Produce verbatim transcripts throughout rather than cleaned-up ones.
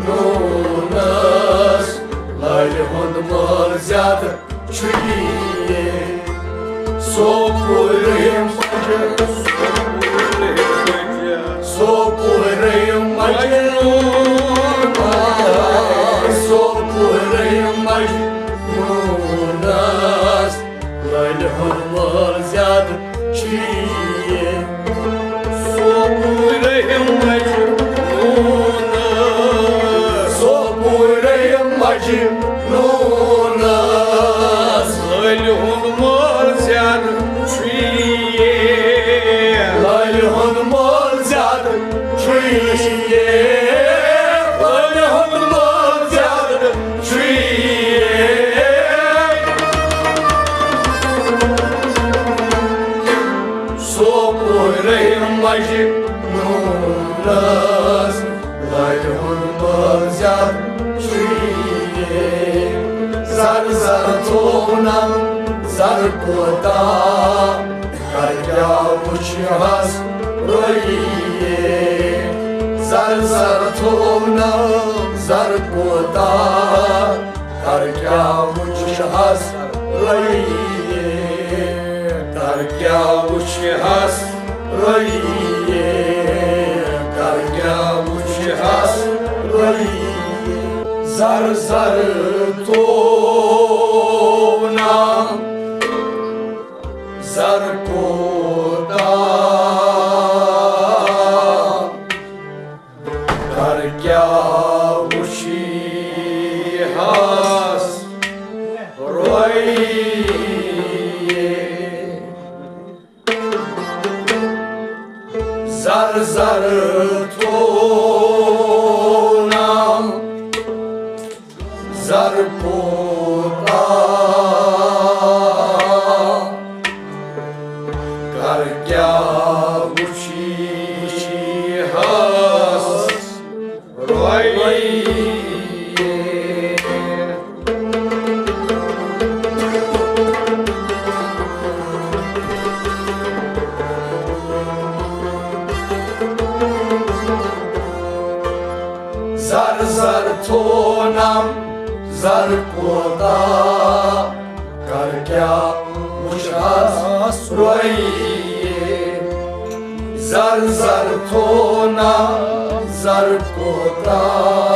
نوٗنَس لالہِ ہُنٛد مٲل زیادٕ چھُ یہِ۔ سوپورٕے مجہِ، سوپورٕے مجہِ نوٗنَس، سوپورٕے مجہِ نوٗنَس لالہِ ہُنٛد مٲل زیادٕ چھُ یہِ۔ سوپورٕے مجہِ نوٗنَس، سوپورٕے مجہِ نوٗنَس لالہِ ہُنٛد مٲل زیادٕ چھُ یہِ۔ لالہِ ہُنٛد مٲل زیادٕ چھُ یہِ۔ لالہِ ہُنٛد مٲل زیادٕ چھُ یہِ۔ سوپورٕے مجہِ نوٗنَس لالہِ ہُنٛد مٲل زیادٕ چھُ یہِ۔ زر زر ژوٗنَم زر کوتاہ، کر کیٛاہ وُچھِ ہس رۄیہِ۔ زر زر ژوٗنَم زر کوتاہ، کر کیٛاہ وُچھِ ہس رۄیہِ، کر کیٛاہ وُچھِ ہس رۄیہِ، کر کیٛاہ وُچھِ ہس رۄیہِ۔ زر زر ژوٗنَم زر کوتاہ، کر کیٛاہ وُچھِ ہس رۄیہِ۔ زر زر ژوٗنَم زر کوتاہ، کر کیٛاہ وُچھِ ہس رۄیہِ۔ زر زر ژوٗنَم زر کوتاہ، کر کیٛاہ وُچھِ ہس رۄیہِ۔ زر زر ژوٗنَم زر کوتاہ۔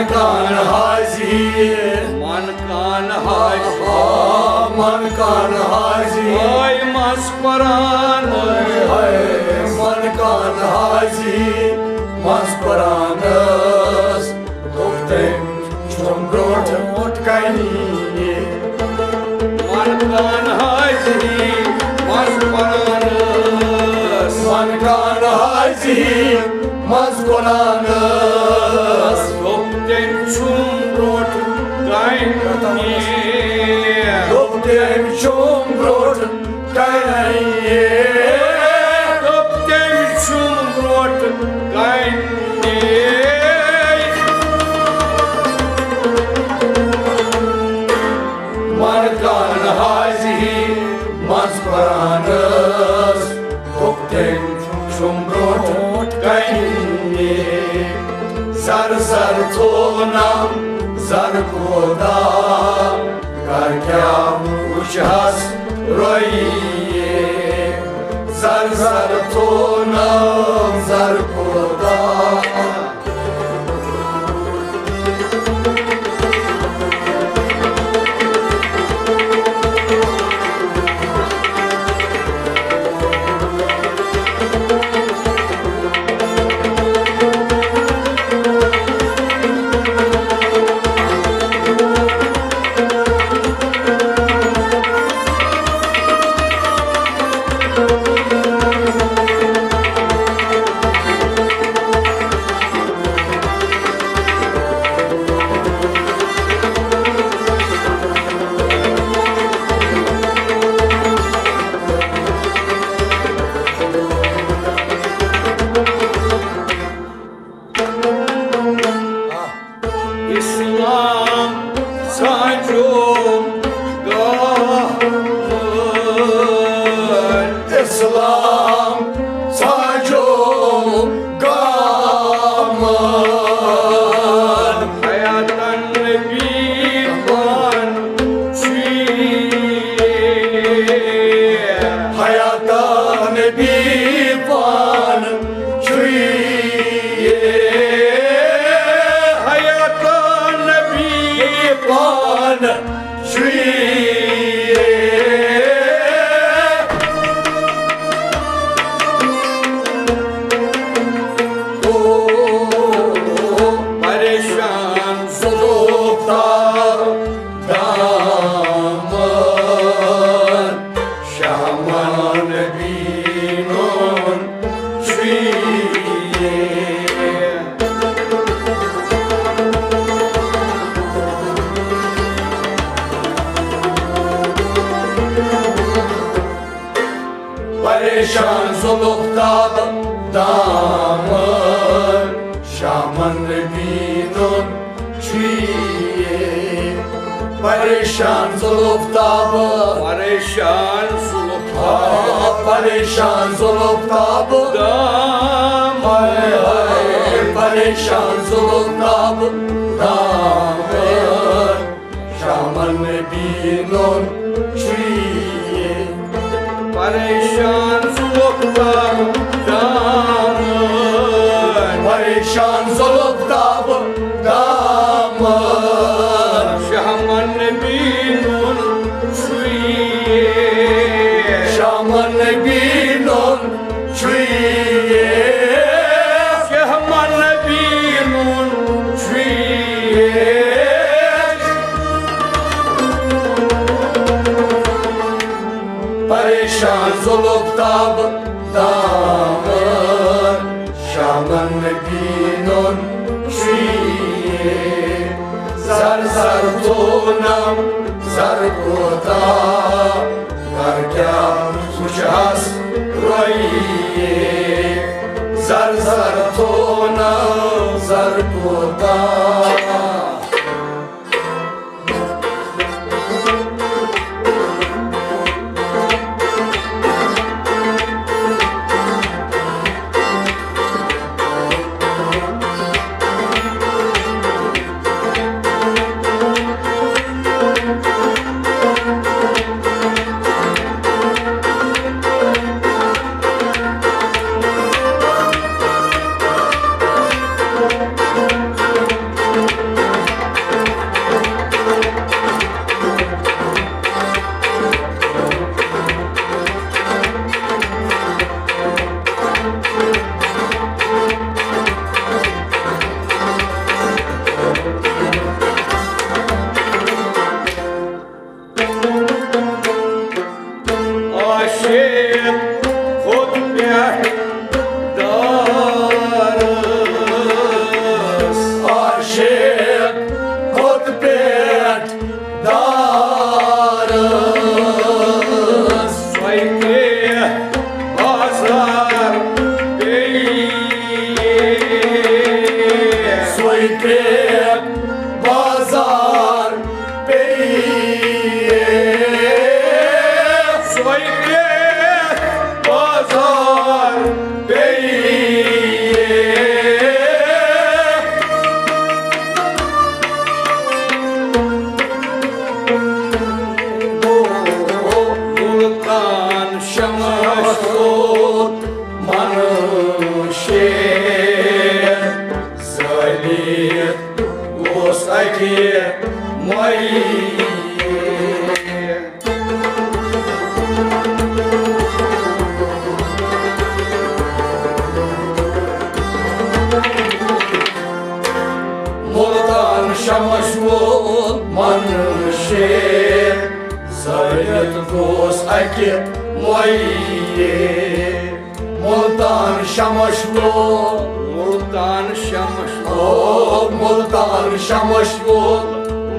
کان حاضی، من کان حاضی، آ، من کان حاضی۔ ہاے مس قرآن، ہاے من کان حاضی، مس قرآنس دوٚپ تٔمۍ چھُم برونٛٹھ برونٛٹھ کنہِ۔ من کان حاضی، مس قرآنس۔ من کان حاضی، مس قرآنس۔ دوٚپ تٔمۍ چھُم برونٛٹھ کنہِ۔ دوٚپ تٔمۍ چھُم برونٛٹھ کنہِ۔ دوٚپ تٔمۍ چھُم برونٛٹھ کنہِ۔ من کان حاضی، مس قرآنس۔ دوٚپ تٔمۍ چھُم برونٛٹھ کنہِ۔ زر زر تھونم زر کودا، کر کیٛاہ وٕچھہس رویے۔ زر زر تھونم زر کودا۔ اسلام سانجو گامن۔ اسلام سانجو گامن۔ حیاتن نبی پان چھُے۔ حیاتن نبی پان چھُے۔ حیاتن نبی پان چھُے۔ او پریشان زلوفتار دامن، شامن بینُن چھُے۔ پریشان زلوفتاب دامن، شامن بینُن چھُے۔ پریشان زلوفتاب، پریشان زلوفتاب، پریشان زلوفتاب دامن۔ ہاے ہاے، پریشان زلوفتاب دامن۔ شامن بینُن چھُے۔ پریشان زلوفتاب دامن۔ پریشان زلوفتاب دامن۔ شامن بینُن چھُے۔ شامن بینُن چھُے۔ شامن بینُن چھُے۔ پریشان زلوفتاب دامن، شامن بینُن چھُے۔ زر زر تونم زر کوتاہ، کر کیٛاہ وٕچھہس رویے۔ زر زر تونم زر کوتاہ۔ شیر زٲلِتھ گوس اَکہِ مۄیہِ۔ مُلتان شمش وول منشیر زٲلِتھ گوس اَکہِ مۄیہِ۔ مُلتان شمش وول، مُلتان شمش وول، او مُلتان شمش وول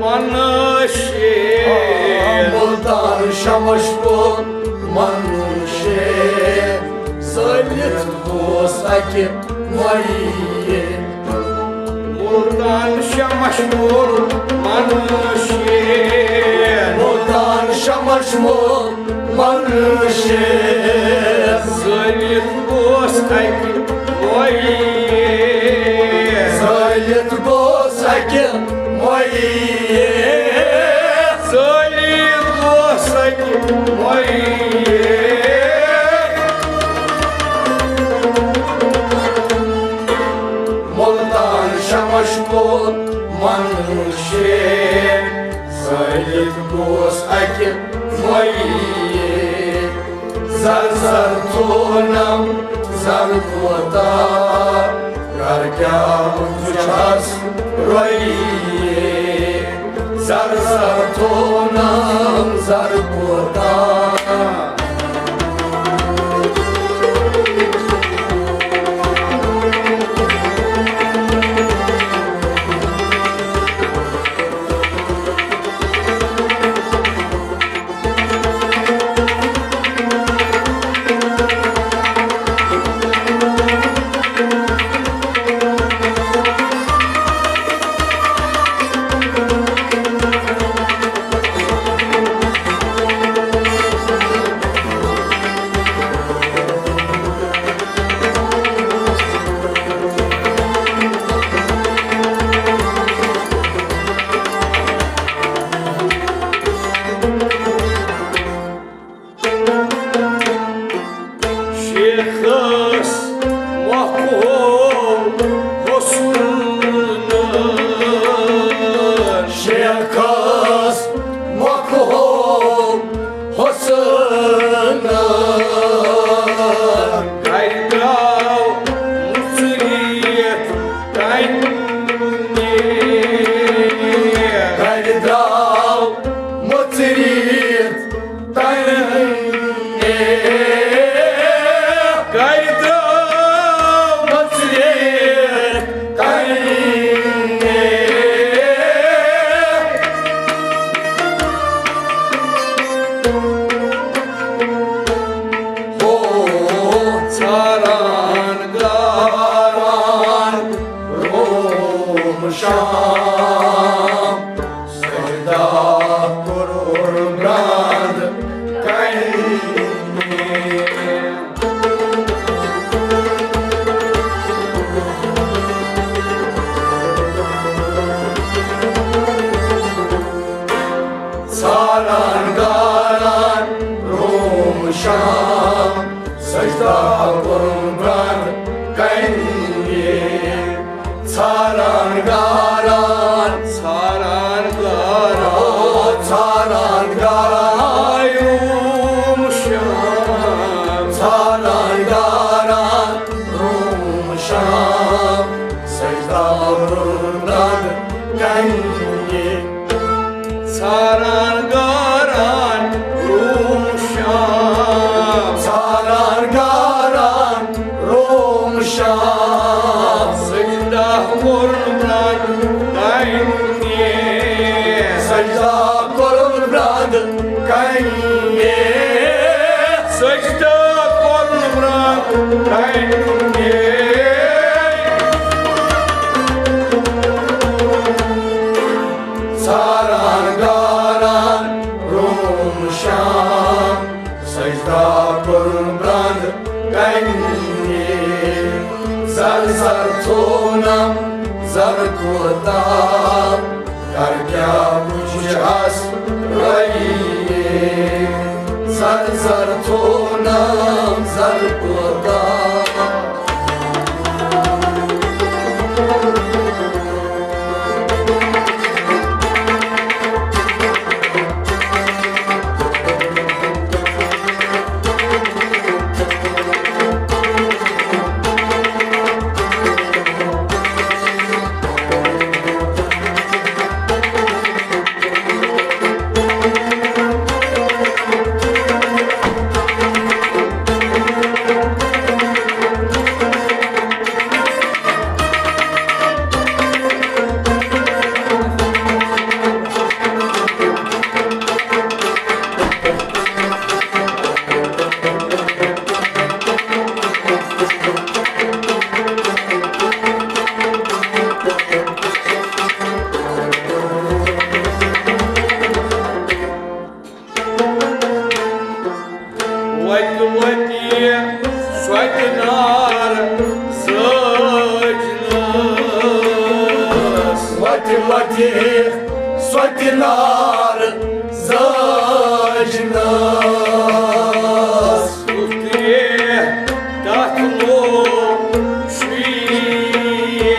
منشیر۔ مُلتان شمش وول منشیر زٲلِتھ گوس اَکہِ مۄیہِ۔ مُلتان شمش وول منشیر۔ مُلتان شمش وول منشیر زٲلِتھ گوس اَکہِ مۄیہِ۔ زٲلِتھ گوس اَکہِ مۄیہِ۔ زٲلِتھ گوس اَکہِ مۄیہِ۔ مُلتان شمش وول منشیر زٲلِتھ گوس اَکہِ مۄیہِ۔ زر زر تھونم زر کوتاہ، کر کیٛاہ بہٕ چھَس رۄیہِ۔ زر زر تھونم زر کوتاہ۔ شیخس مۄکھو حسن۔ شیخس مۄکھو حسن۔ گرِ درٛاو مُژرِتھ کنہِ۔ گرِ درٛاو مُژرِتھ کنہِ۔ گرِ درٛاو مُژرِتھ کنہِ۔ ہو ژھاران گاران روم شام۔ سجدہ کوٚرُن برٛنٛد کنہِ۔ ژھاران گاران روم شام، سجدہ کوٚرُن برٛنٛد کنہِ۔ ژھاران گاران، ژھاران گاران، او ژھاران گاران، روم شام۔ ژھاران گاران روم شام، سجدہ کوٚرُن برٛنٛد کنہِ۔ ژھاران گاران روم شام۔ ژھاران گاران روم شام۔ سجدہ کوٚرُن برٛنٛد کنہِ۔ سجدہ کوٚرُن برٛنٛد کنہِ۔ سجدہ کوٚرُن برٛنٛد کنہِ۔ ژھاران گاران روم شام، سجدہ کوٚرُن برٛنٛد کنہِ۔ زر زر تھونم زر کوتاہ، کر کیٛاہ بہٕ چھَس رۄیہِ۔ زر زر تھونم زر کوتاہ۔ چنار زاجنس۔ تُترِ تتھ لوگ شُیہِ۔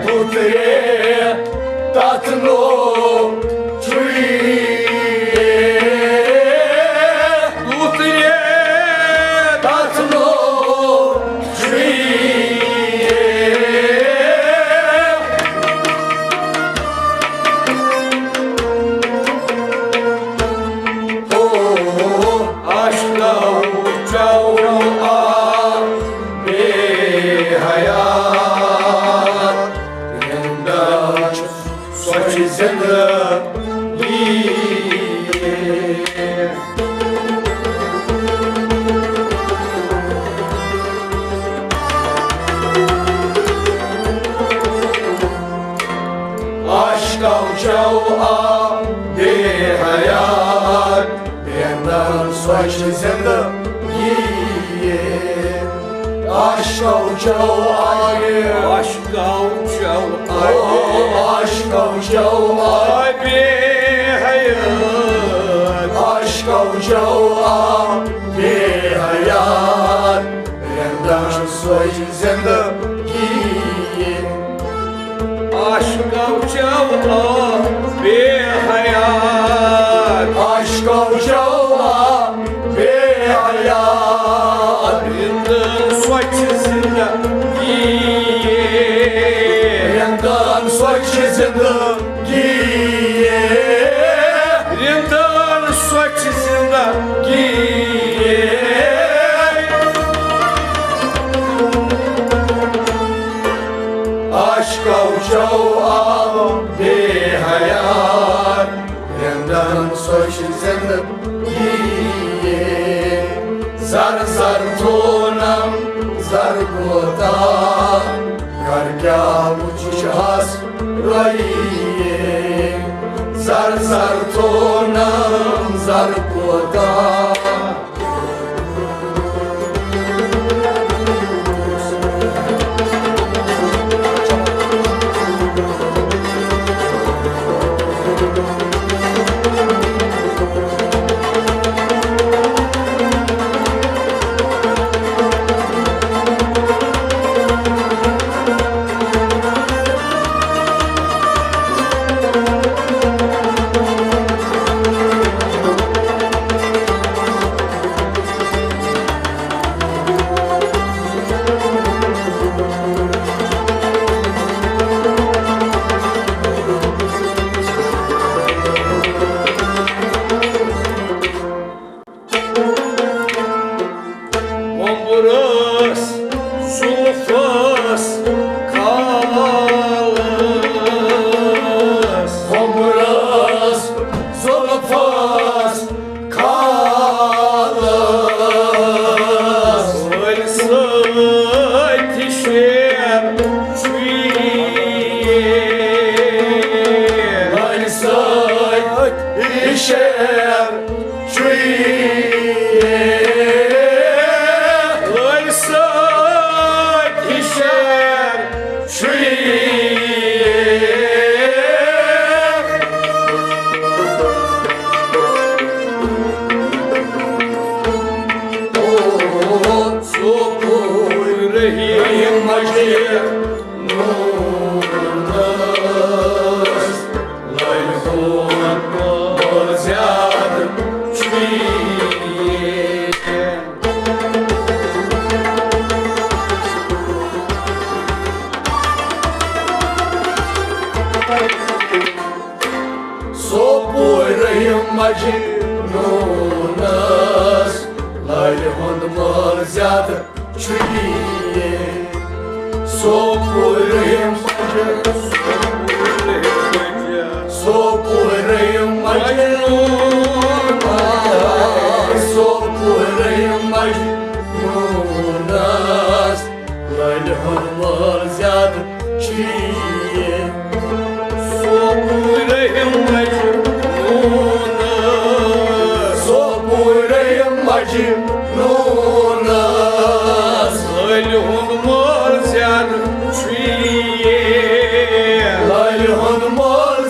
تُترِ تتھ لوگ شُیہِ۔ تُترِ تتھ لوگ سۄ چھِ زندگی۔ عاشقو چو آ بے حیات، بے اندر سۄ چھِ زندگی۔ عاشقو چو آ بے، عاشقو چو آ بے، عاشقو چو آ بے حیات، عاشقو چو آ بے حیات، بے اندر سۄ چھِ زندگی۔ عاشقو چو آ بے حیات۔ عاشقو چو آ بے حیات۔ رندن سۄ چھِ زندگی۔ رندن سۄ چھِ زندگی۔ رندن سۄ چھِ زندگی۔ عاشقو چو آ بے حیات، رندن سۄ چھِ زندگی۔ زر زر تھونم زر کوتاہ، کر کیا وچھ ہس رویے۔ زر زر تھونم زر کوتاہ۔ وۄمبرس زُلفس کھالس۔ وۄمبرس زُلفس کھالس۔ وٲلۍ سۭتۍ شیر چھُے۔ وٲلۍ سۭتۍ شیر چھُے۔ وٲلۍ سۭتۍ شیر چھُے۔ سوپور رحیم مجید نونس، لالہِ ہُنٛد مٲل زیادٕ چھُے۔ سوپور رحیم مجنونس، لالہِ ہُنٛد مٲل زیادٕ چھُے۔ سوپور رحیم مجنون، سوپور رحیم مجنون، سوپور رحیم مجنونس، لالہِ ہُنٛد مٲل زیادٕ چھُے۔ سوپور رحیم مجنونس، سوپور رحیم مجنونس، لالہِ ہُنٛد مٲل زیادٕ چھُے۔ لالہِ ہُنٛد مٲل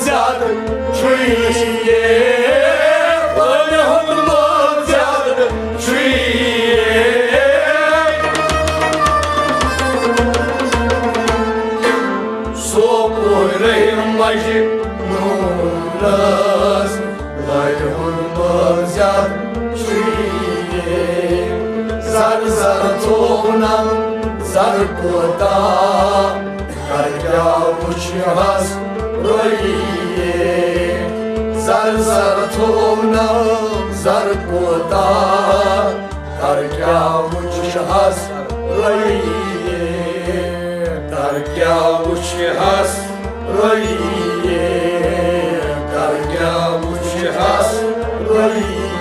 نورس لرِ ہُنٛد مٲنٛزیٛار چھُ یہِ۔ زر زر ژوٗنٛم زر کوٗتاہ، کر کیٛاہ وُچھِ ہس رۄیہِ۔ زر زر ژوٗنٛم زر کوٗتاہ، کر کیٛاہ وُچھِ ہس رۄیہِ۔ کر کیٛاہ وُچھِ ہس رۄیہِ۔ کر کیٛاہ وُچھِ ہس رۄیہِ۔